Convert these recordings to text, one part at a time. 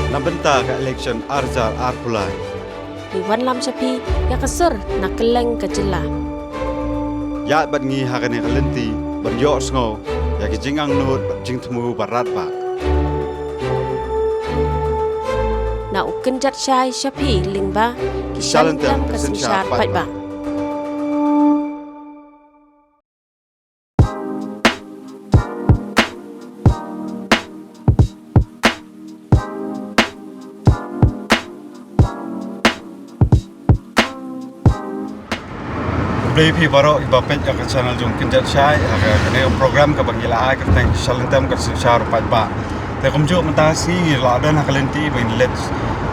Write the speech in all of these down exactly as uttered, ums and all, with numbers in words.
na bynta ka election ar hajar arphew lai. Ngi wanlam sha phi ïa ka sur na kylleng ka jylla. Ïaid bad ngi ha kane ka lynti ban ïohsngew ïa ki jingangnud bad jingthmu ba radbah. Na u kynjat shai sha phi lyngba ki shalynter ka synshar paidbah. Khublei phi baroh kiba peit ïa ka channel jong Kynjat Shai, ha ka, kane ka program kaba ngi la ai ka kyrteng Shalynter ka Synshar Paidbah. Te kumjuh mynta shi ngi la don ha ka lynti ba ngin leit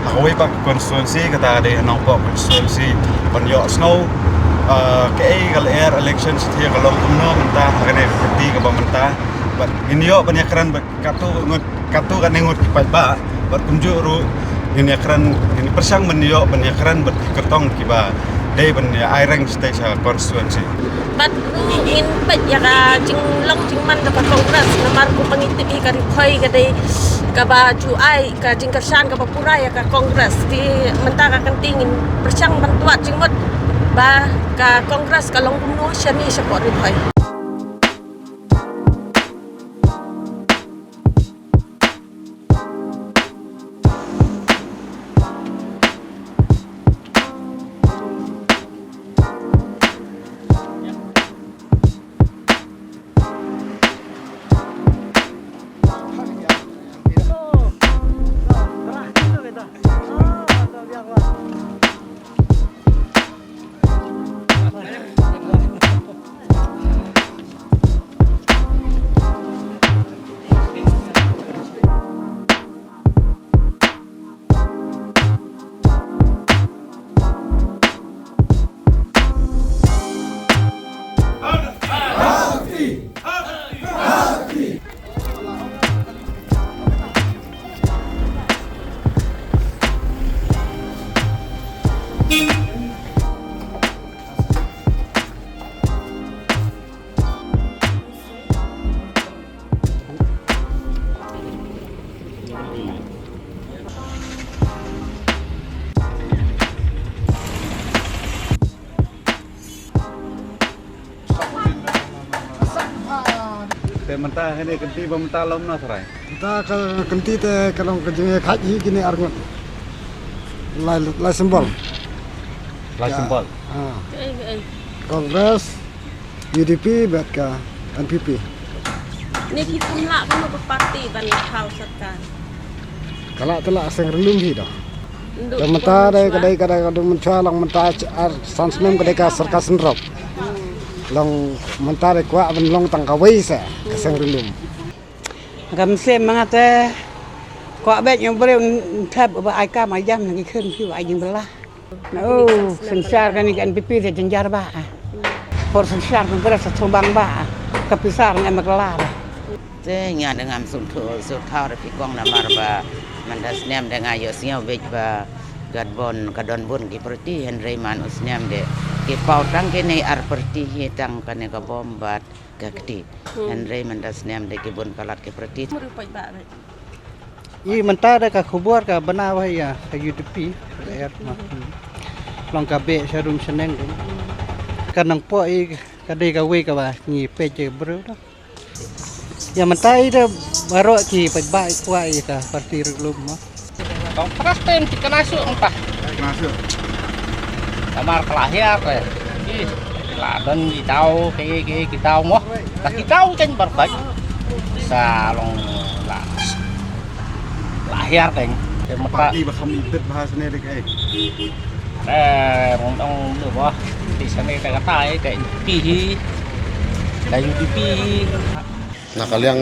ha kawei pat ka constituency, kata ka dei Nongpoh constituency, ban ïohsngew, ah, kaei ka lyer election shathie ka long kumno mynta ha kane ka party kaba mynta. Bad ngin ïoh ban ïakren bad katto ngut, katto katne ngut ki paidbah, bad kumjuh ruh ngin ïakren, ngin pyrshang ban ïoh ban ïakren bad ki kyrtong kiba dei ban ïa ai reng shatei sha constituency. Bad ruh ngin peit ïa ka jinglong jingman jong ka Congress, namar kumba ngi tip hi ka Ri Bhoi ka dei kaba ju ai ka jingkyrshan kaba pura ïa ka Congress. Te mynta ka kynti ngin pyrshang ban twad jingmut ba ka Congress ka long kumno shane shapoh Ri Bhoi. Te mynta kane ka kynti ba mynta long na trai. Mynta ka kynti te ka long ka jingïakhaid hi kine arngut. Lai, lai symbol. Lai symbol. Ha. Congress, U D P bad ka N P P. Ni ki kumla kano ka parti ban thaw sorkar. Ka lah te lah seng rynlum hi da. Te mynta dei ka dei ka dei ka dei mynta long mynta ar san snem ka dei ka sorkar synrop. Long mynta dei kwah ban long tang kawei sa ka seng rynlum. Ka mynsiem ma nga te kwah beit ïa u briew nthep ba ai kam ai jam na ki khun phi ba ai jingbylla. Oh, synshar kane ka N P P te jynjar ba. Por synshar Congress sa thubang ba. Ka pisa nga em kylla ba. Te nga da ngam sngewthuh sngewthaw da phi kong namar ba mynta snem da nga ïohsngew beit ba ka don ka don bun ki parti hynrei man u snem de ki paw tang kine ar parti hi tang kane ka bom bad ka kti. Hynrei mynta snem de ki bun palat ki parti. I mynta da ka khubor ka bna wa ïa ka U D P. Long ka beh sharum shaneng. Ka Nongpoh i ka dei kawei kaba ngi peit briew da. Ïa mynta i da baroh ki paidbah i kwah ïa ka parti Ri Lum mo. Kong pras tem ti kana suk mynta. Kana suk. Kamar ka la hiar te. Ih, la don ki tau, ki, ki, ki tau mo. Ka ki tau chen bar kai. Sa long la. La hiar te. Te mynta. Parti ba kham i bit ba sne de kai. Eh, mong dong lu ba. Ti sne te kata eh, ka U D P hi. Ka U D P hi. Na ka liang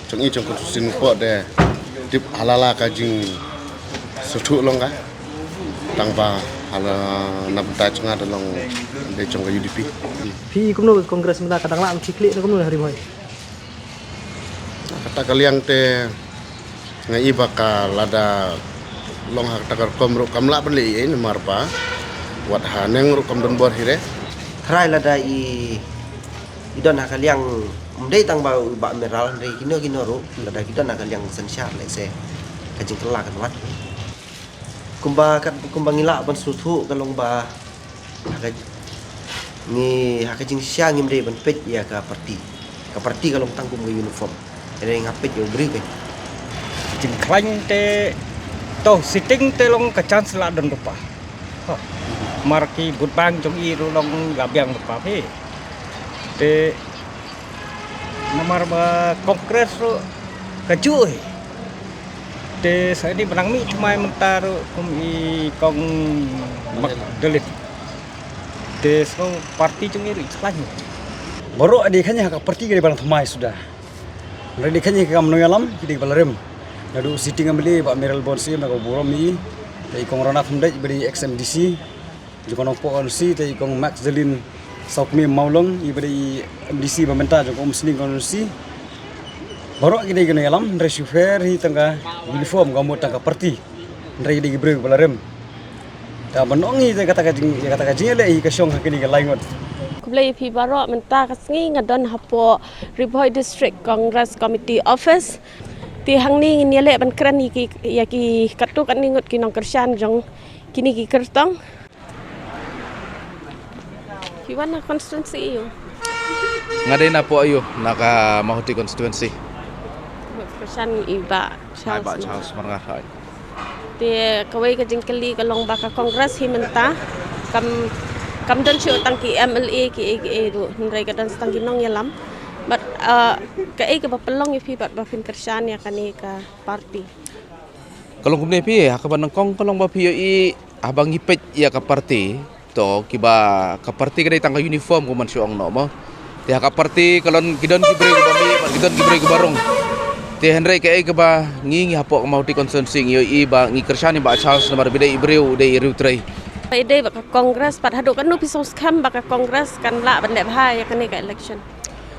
jong i jong ka Supreme Court de tip halala ka jingsngewthuh long ka. Tang ba hala na bynta jong nga da long de jong ka U D P. Phi kumno Congress mynta ka dang lah ban khlieh ne kumno ha Ri Bhoi? Kata ka liang te nga i ba ka lada long ha kata ka rukom ruh kam lah ban leh ei namar ba wat haneng ruh kam don bor hi re. Trai lada i i don ha ka liang, ym dei tang ba u Bah Meral, hynrei kino kino ruh, lada ki don ha ka liang synshar lehse. Ka jingkylla kan wan. Kumba kat kumba ngi lah ban sngewthuh ka long ba ha ka ngi ha ka jingshisha ngim dei ban peit ïa ka party. Ka party ka long tang kum ka uniform. Ïa nga peit ïa u briew peit. Jingkhlaiñ te to sitting te long ka chance la don rupa. Mar ki vote bank jong i ruh long la biang rupa phi. Te namar ba Congress ruh ka ju hi. Te sa ni benang mi thymmai mynta ruh kum i kong Magdalene. Te so party jong i ruh i khlaiñ. Baroh dei kane ha ka party ka dei ba nang thymmai suda. Hynrei dei kane ka kam nongïalam ki dei ba la rem. Naduh sitting M L A ba Mayralborn Syiem na ka burom i. Te i kong Rana Khymdeit ba dei ex M D C. Jong ka Nongpoh constituency te i kong Magdalene Sawkmie Mawlong i ba dei i M D C ba mynta jong ka Umsning constituency. Baroh ki dei ki nongïalam hynrei shu pher hi tang ka uniform ka mut tang ka party. Hynrei ki dei ki briew ba la rem. Te ban ong hi te kata ka jing ïa kata ka jingïaleh hi ka shong ha kine ki lai ngut. Khublei ïa phi baroh, mynta ka sngi nga don hapoh Ri Bhoi District Congress Committee Office. Te hangne ngin ïaleh ban kren ïa ki ïa ki katto katne ngut ki nongkyrshan jong kine ki kyrtong. Phi wan na constituency aiu? Nga dei na poh aiu na ka Mawhati constituency. Kyrshan i Bah Charles. Bah Charles Marngar. Te kawei ka jingkylli ka long ba ka Congress hi mynta kam kam don shuh tang ki M L A ki A K A ruh, hynrei ka don tang ki nongïalam. Bad uh, kaei kaba pynlong ïa phi bad ba phin kyrshan ïa kane ka party? Ka long kumne phi ha kaba nyngkong ka long ba phi ïohi haba ngi peit ïa ka party. To kiba ka party ka dei tang ka uniform kumban shu ong noh mo. Te ha ka party ka long ki don ki briew kiba mih bad ki don ki briew kiba rung. Te hynrei kaei kaba ngi ngi hapoh ka Mawhati constituency ngi ïohi ba ngi kyrshan i Bah Charles namar ba i dei i briew i dei i riewtrei. I dei ba ka Congress pat haduh katno phi sngewskhem ba ka Congress kan lah ban leh bha ïa kane ka election?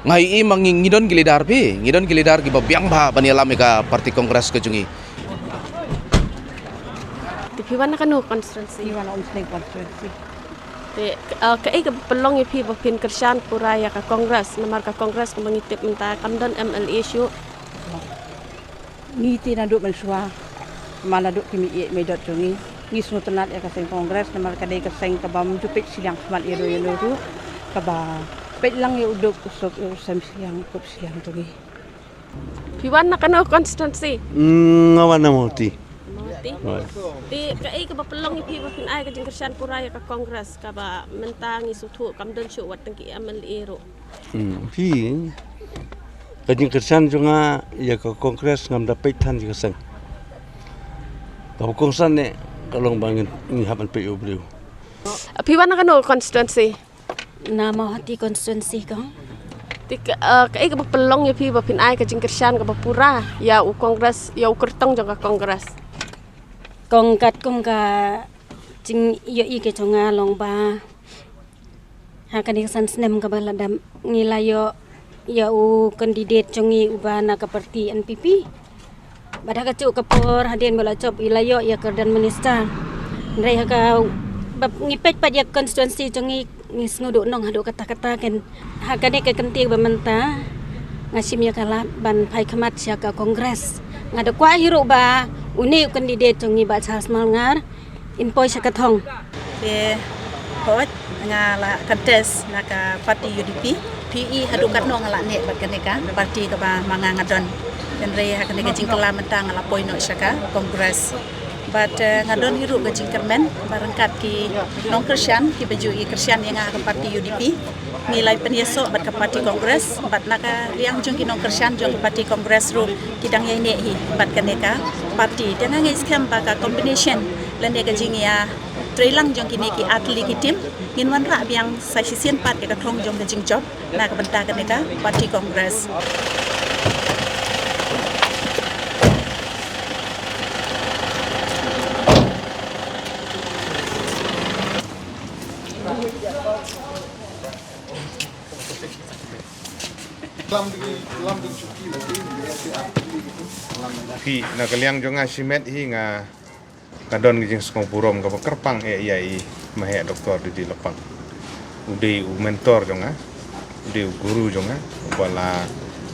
Nga ïohi ma ngi ngi don ki leader phi ngi don ki leader kiba biang bha ban ïalam ïa ka party Congress ka jong ngi. Te phi wan na kano constituency? Phi wan na Umsning constituency. Te uh, kaei kaba pynlong ïa phi ba phin kyrshan pura ïa ka Congress namar ka Congress kumba ngi tip mynta kam don M L A shuh. Ngi te naduh mynshuwa ma naduh ki mih ïeit mih dot jong ngi ngi sngewtynnat ïa ka seng Congress namar ka dei ka seng kaba ym ju peit shiliang khmat ïa ruh ïa ruh kaba peit lang ïa u duk u suk ïa u sem shiliang u kup shiliang jong ngi. Phi wan na kano constituency? Mm, nga wan na Mawhati. Mawhati? Right. Te kaei kaba pynlong ïa phi ba phin ai ka jingkyrshan pura ïa ka Congress kaba mynta ngi sngewthuh kam don shuh wat tang ki M L A ruh. Hmm, phi ka jingkyrshan jong nga ïa ka Congress ngam da peit than ïa ka seng. Kaba kongsan ne ka long ba ngin ngi hap ban peit u briew. Phi wan na kano constituency? Na Mawhati constituency kong. Te ka, uh, kaei kaba pynlong ïa phi ba phin ai ka jingkyrshan kaba pura ïa u Congress, ïa u kyrtong jong ka Congress? Kong katkum ka jingïohi ka jong nga long ba ha kane ka san snem kaba la dep ngi la ïoh ïa u candidate jong ngi uba na ka party N P P. Bad ha kajuh ka por hadien ba la jop i la ïoh ïa ka kyrdan minister. Hynrei ha ka ba ngi peit pat ïa ka constituency jong ngi ngi sngew duh nong haduh katta katta ken. Ha kane ka kynti ba mynta nga shim ïa ka lad ban phai khmat sha ka Congress. Nga da kwah hi ruh ba une u candidate jong ngi Bah Charles Marngar in poi sha ka thong. Te hooid nga la contest na ka party U D P. Phi i haduh katno nga la neh bad kane ka party kaba ma nga nga don. Hynrei ha kane ka jingkylla mynta nga la poi noh sha ka Congress. Bad eh, nga don hi ruh ka jingkyrmen ba ryngkat ki nongkyrshan kiba ju i kyrshan ïa nga ha ka party U D P. Ngi la pynïasoh bad ka party Congress bad na ka liang jong ki nongkyrshan jong ka party Congress ruh ki dang ïaineh hi bad kane ka party. Te nga ngeit skhem ba ka combination lane ka jingïatreilang jong kine ki artylli ki team ngin wanrah biang sa shisien pat ïa ka thong jong ka jingjop na ka bynta kane ka party Congress. Phi, na ka liang jong nga shimet hi nga, nga don ka jingsngewburom kaba kyrpang eh ïa i Maheh Doktor D D Lapang. U dei u mentor jong nga, u dei u guru jong nga, uba la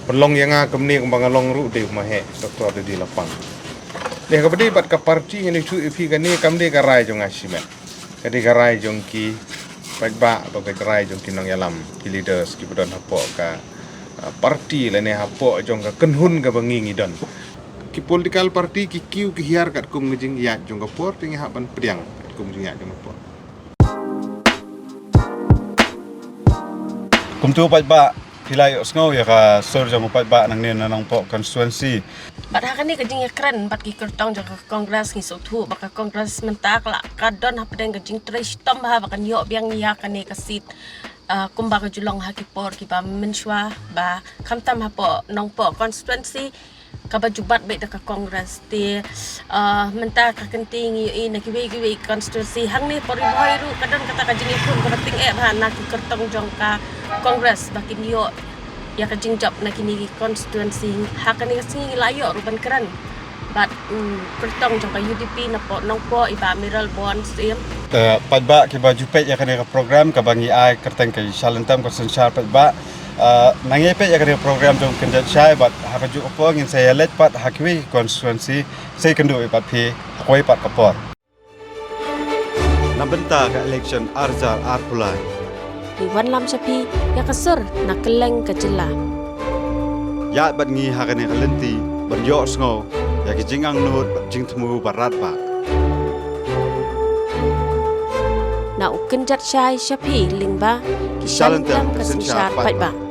pynlong ïa nga kumne kumba nga long ruh u dei u Maheh Doktor D D Lapang. Dei kaba dei bad ka party ngan ïathuh ïa phi, kane kam dei ka rai jong nga shimet. Ka dei ka rai jong ki paidbah, ka dei ka rai jong ki nongïalam, ki leaders kiba don hapoh ka, ah, party lane hapoh jong ka kynhun kaba ngi ngi don. Ki political party ki kiew ki hiar katkum ka jingïaid jong ka por, te ngi hap ban pdiang katkum ka jingïaid jong ka por. Kumto paidbah, phi la ïohsngew ïa ka sur jong u paidbah nangne na Nongpoh constituency. Bad ha kane ka jingïakren bad ki kyrtong jong ka Congress, ngi sngewthuh ba ka Congress mynta ka la ka don hapdeng ka jingtrei shitom bha ba kan ïoh biang ïa kane ka seat, ah, kumba ka ju long ha ki por kiba mynshuwa, ba khamtam hapoh Nongpoh constituency kaba ju bat beit da ka Congress. Te, ah, mynta ka kynti ngi ïohi na kiwei kiwei constituency, hangne Pori Bhoi ruh ka don kata ka jingïakhun kaba tyngeh bha na ki kyrtong jong ka Congress ba kin ïoh ïa ka jingjop na kine ki constituency. Ha kane ka sngi ngi la ïoh ruh ban kren bad, mm, kyrtong jong ka U D P napoh Nongpoh, i Bah Mayralborn Syiem. Eh, paidbah kiba ju peit ïa kane ka program kaba ngi ai kyrteng ka Shalyntam ka synshar paidbah. Eh, nang ïa peit ïa kane ka program jong Kynjat Shai bad ha kajuh ka por ngin sa ïaleit pat ha kiwei ki constituency, sa ïakynduh ïa pat phi ha kawei pat ka por. Na bynta ka election ar hajar arphew lai, ngi wanlam sha phi ïa ka sur na kylleng ka jylla. Ïaid bad ngi ha kane ka lynti ban ïohsngew ïa ki jingangnud bad jingthmu ba radbah. Na u Kynjat Shai sha phi lyngba ki Shalyntam ka synshar paidbah.